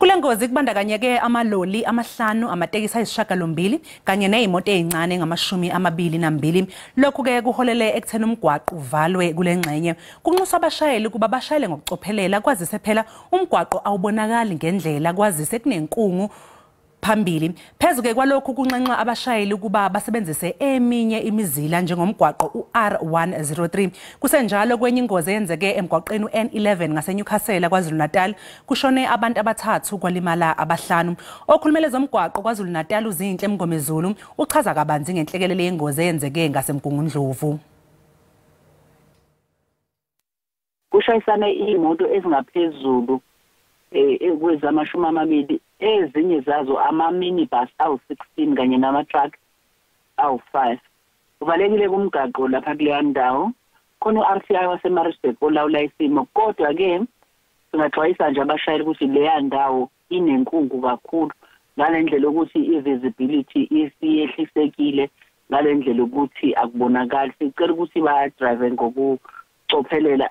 Kule ngozi kubandakanyeke amaloli amahlanu, amatekisi ayisishiyagalombili kanye nezimoto ezincane ngama-22. Lokhu-ke kuholele ekutheni umgwaqo uvalwe kule ngxenye. Kunxuswa abashayeli ukuba bashayele ngokucophelela, kwazise phela umgwaqo awubonakali ngendlela, kwazise kunenkungu phambili. Phezu-ke kwalokhu kunxenxa abashayeli ukuba basebenzise eminye imizila njengomgwaqo u-R103. Kusenjalo, kwenye ingozi eyenzeke emgwaqeni u-N11 ngaseNewcastle KwaZulu-Natal, kushone abantu abathathu kwalimala abahlanu. Okhulumela ezomgwaqo KwaZulu-Natal uZinhle Mngomezulu uchaza kabanzi ngenhlekelele yengozi eyenzeke ngaseMgungundlovu. Kushayisane iy'moto ezingaphezulu kwezama-20, ezinye zazo ama-minibus awu-16 kanye nama-truck awu-5. Kuvalekile kumgaqo lapha kuleya ndawo. Khona u-RTI waseMaritzburg olawula isimo, kodwa-ke singaxwayisa nje abashayeli ukuthi leya ndawo inenkungu kakhulu, ngale ndlela yokuthi i-visibility isiyehlisekile, ngale ndlela yokuthi akubonakali. Sicela ukuthi ba-drive ngokucophelela.